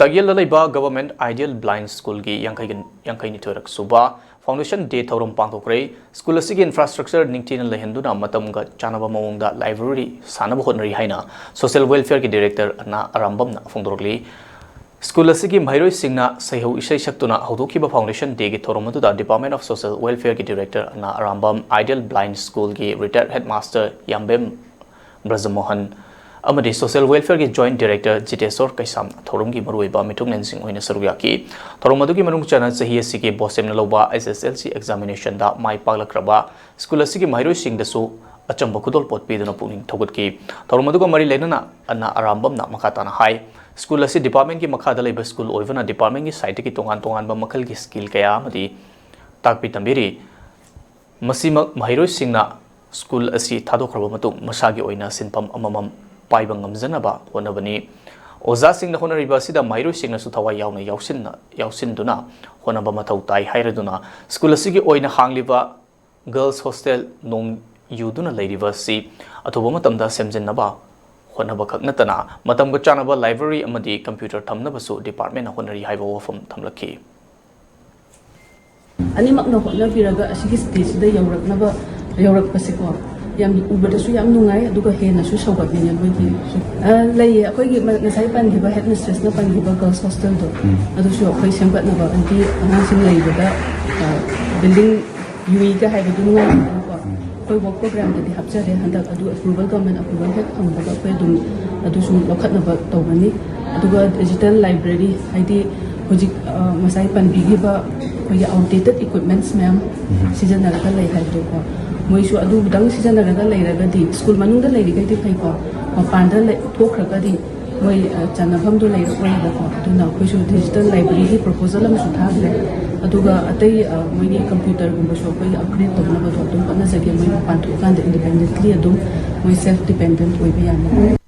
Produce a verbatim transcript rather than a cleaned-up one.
ꯇꯥꯛꯌꯦꯜꯗ ꯂꯩꯕ Government Ideal Blind Schoolꯒꯤ ꯌꯥꯡꯈꯩ, ꯌꯥꯡꯈꯩꯅꯤꯊꯣꯏꯔꯛ ꯁꯨꯕ Foundation Day ꯊꯧꯔꯝ ꯄꯥꯡꯊꯣꯛꯈ꯭ꯔꯦ꯫ School ꯑꯁꯤꯒꯤ infrastructure ꯅꯤꯡꯊꯤꯅ ꯂꯩꯍꯟꯗꯨꯅ ꯃꯇꯝꯒ ꯆꯥꯟꯅꯕ ꯃꯑꯣꯡꯗ library ꯁꯥꯅꯕ ꯍꯣꯠꯅꯔꯤ ꯍꯥꯏꯅ Social Welfareꯒꯤ Director ꯑꯅꯥ ꯑꯔꯥꯝꯕꯝꯅ ꯐꯣꯡꯗꯣꯔꯛꯂꯤ꯫ School ꯑꯁꯤꯒꯤ ꯃꯍꯩꯔꯣꯏꯁꯤꯡꯅ ꯁꯩꯍꯧ ꯏꯁꯩ ꯁꯛꯇꯨꯅ ꯍꯧꯗꯣꯛꯈꯤꯕ Foundation Dayꯒꯤ ꯊꯧꯔꯝ ꯑꯗꯨꯗ Department of Social Welfareꯒꯤ Director ꯑꯅꯥ Arambam, Ideal Blind Schoolꯒꯤ retired headmaster ꯌꯥꯝꯕꯦꯝ Brajmohan ꯑꯃꯗꯤ Social Welfareꯒꯤ Joint Director ꯖꯤꯇꯦꯁꯣꯔ ꯀꯩꯁꯥꯝ ꯊꯧꯔꯝꯒꯤ ꯃꯔꯨꯑꯣꯏꯕ ꯃꯤꯊꯨꯡꯂꯦꯟꯁꯤꯡ ꯑꯣꯏꯅ ꯁꯔꯨꯛ ꯌꯥꯈꯤ꯫ ꯊꯧꯔꯝ ꯑꯗꯨꯒꯤ ꯃꯅꯨꯡ ꯆꯟꯅ ꯆꯍꯤ ꯑꯁꯤꯒꯤ ꯕꯣꯁꯦꯝꯅ ꯂꯧꯕ H S L C examinationꯗ ꯃꯥꯏ ꯄꯥꯛꯂꯛꯈ꯭ꯔꯕ school ꯑꯁꯤꯒꯤ ꯃꯍꯩꯔꯣꯏꯁꯤꯡꯗꯁꯨ ꯑꯆꯝꯕ ꯈꯨꯗꯣꯜꯄꯣꯠ ꯄꯤꯗꯨꯅ ꯄꯨꯛꯅꯤꯡ ꯊꯧꯒꯠꯈꯤ꯫ ꯊꯧꯔꯝ ꯑꯗꯨꯒ ꯃꯔꯤ ꯂꯩꯅꯅ ꯑꯅꯥ ꯑꯔꯥꯝꯕꯝꯅ ꯃꯈꯥ ꯇꯥꯅ ꯍꯥꯏ, school ꯑꯁꯤ departmentꯀꯤ ꯃꯈꯥꯗ ꯂꯩꯕ school ꯑꯣꯏꯕꯅ departmentꯀꯤ sideꯇꯒꯤ ꯇꯣꯉꯥꯟ ꯇꯣꯉꯥꯟꯕ ꯃꯈꯜꯒꯤ skill ꯀꯌꯥ ꯑꯃꯗꯤ ꯇꯥꯛꯄꯤ ꯇꯝꯕꯤꯔꯤ꯫ ꯃꯁꯤꯃꯛ ꯃꯍꯩꯔꯣꯏꯁꯤꯡꯅ school ꯑꯁꯤ ꯊꯥꯗꯣꯛꯈ꯭ꯔꯕ ꯃꯇꯨꯡ ꯃꯁꯥꯒꯤ ꯑꯣꯏꯅ ꯁꯤꯟꯐꯝ ꯑꯃꯃꯝ ꯄꯥꯏꯕ ꯉꯝꯖꯅꯕ ꯍꯣꯠꯅꯕꯅꯤ꯫ ꯑꯣꯖꯥꯁꯤꯡꯅ ꯍꯣꯠꯅꯔꯤꯕ ꯑꯁꯤꯗ ꯃꯍꯩꯔꯣꯏꯁꯤꯡꯅꯁꯨ ꯊꯋꯥꯏ ꯌꯥꯎꯅ ꯌꯥꯎꯁꯤꯟꯅ-, ꯌꯥꯎꯁꯤꯟꯗꯨꯅ ꯍꯣꯠꯅꯕ ꯃꯊꯧ ꯇꯥꯏ ꯍꯥꯏꯔꯗꯨꯅ school ꯑꯁꯤꯒꯤ ꯑꯣꯏꯅ ꯍꯥꯡꯂꯤꯕ girls hostel ꯅꯣꯡ ꯌꯨꯗꯨꯅ ꯂꯩꯔꯤꯕ ꯑꯁꯤ ꯑꯊꯨꯕ ꯃꯇꯝꯗ ꯁꯦꯝꯖꯤꯟꯅꯕ ꯍꯣꯠꯅꯕꯈꯛ ꯅꯠꯇꯅ ꯃꯇꯝꯒ ꯆꯥꯟꯅꯕ library ꯑꯃꯗꯤ computer ꯊꯝꯅꯕꯁꯨ departmentꯅ ꯍꯣꯠꯅꯔꯤ ꯍꯥꯏꯕ ꯋꯥꯐꯝ ꯊꯝꯂꯛꯈꯤ꯫ ꯑꯅꯤꯃꯛꯅ ꯍꯣꯠꯅꯕꯤꯔꯒ ꯑꯁꯤꯒꯤ stageꯁꯤꯗ ꯌꯧꯔꯛꯅꯕ, ꯌꯧꯔꯛꯄꯁꯦꯀꯣ, ꯌꯥꯝ ꯎꯕꯗꯁꯨ ꯌꯥꯝ ꯅꯨꯡꯉꯥꯏ, ꯑꯗꯨꯒ ꯍꯦꯟꯅꯁꯨ ꯁꯧꯒꯠꯅꯤꯡꯉꯦ ꯃꯣꯏꯒꯤ꯫ ꯑ, ꯂꯩꯌꯦ, ꯑꯩꯈꯣꯏꯒꯤ ꯃ-, ꯉꯁꯥꯏ ꯄꯟꯈꯤꯕ headmistressꯅ ꯄꯟꯈꯤꯕ girls hostelꯗꯣ, ꯎꯝ꯫ ꯑꯗꯨꯁꯨ ꯑꯩꯈꯣꯏ ꯁꯦꯝꯒꯠꯅꯕ, ꯍꯥꯏꯗꯤ ꯑꯉꯥꯡꯁꯤꯡ ꯂꯩꯕꯗ, ꯑ, building ꯌꯨꯏꯒ ꯍꯥꯏꯕꯗꯨ ꯅꯨꯡꯉꯥꯏꯇꯦꯗꯅꯀꯣ꯫ ꯎꯝ꯫ ꯑꯩꯈꯣꯏ work programꯗꯗꯤ ꯍꯥꯞꯆꯔꯦ, ꯍꯟꯗꯛ ꯑꯗꯨ approval, government approval ꯍꯦꯛ ꯐꯪꯕꯒ ꯑꯩꯈꯣꯏ ꯑꯗꯨꯝ ꯑꯗꯨꯁꯨ ꯂꯧꯈꯠꯅꯕ ꯇꯧꯒꯅꯤ꯫ ꯑꯗꯨꯒ digital library, ꯍꯥꯏꯗꯤ ꯍꯧꯖꯤꯛ, ꯑ, ꯉꯁꯥꯏ ꯄꯟꯕꯤꯈꯤꯕ ꯑꯩꯈꯣꯏꯒꯤ outdated equipments ꯃꯌꯥꯝ ꯎꯝ꯫ ꯁꯤꯖꯤꯟꯅꯔꯒ ꯂꯩ ꯍꯥꯏꯕꯗꯣꯀꯣ, ꯃꯣꯏꯁꯨ ꯑꯗꯨꯗꯪ ꯁꯤꯖꯤꯟꯅꯔꯒ ꯂꯩꯔꯒꯗꯤ, school ꯃꯅꯨꯡꯗ ꯂꯩꯔꯤꯈꯩꯗꯤ ꯐꯩꯀꯣ, ꯃꯄꯥꯟꯗ ꯂꯩ-, ꯊꯣꯛꯈ꯭ꯔꯒꯗꯤ ꯃꯣꯏ, ꯑ, ꯆꯟꯅꯐꯝꯗꯣ ꯂꯩꯔꯛꯑꯣꯏꯕꯀꯣ꯫ ꯑꯗꯨꯅ ꯑꯩꯈꯣꯏꯁꯨ digital libraryꯒꯤ proposal ꯑꯃꯁꯨ ꯊꯥꯈ꯭ꯔꯦ꯫ ꯑꯗꯨꯒ ꯑꯇꯩ, ꯑ, ꯃꯣꯏꯒꯤ computerꯒꯨꯝꯕꯁꯨ ꯑꯩꯈꯣꯏ upgrade ꯇꯧꯅꯕꯗꯣ ꯑꯗꯨꯝ ꯍꯣꯠꯅꯖꯒꯦ꯫ ꯃꯣꯏ ꯃꯄꯥꯟ ꯊꯣꯛꯑꯀꯥꯟꯗ independently ꯑꯗꯨꯝ ꯃꯣꯏ self dependent ꯑꯣꯏꯕ ꯌꯥꯅꯕ꯫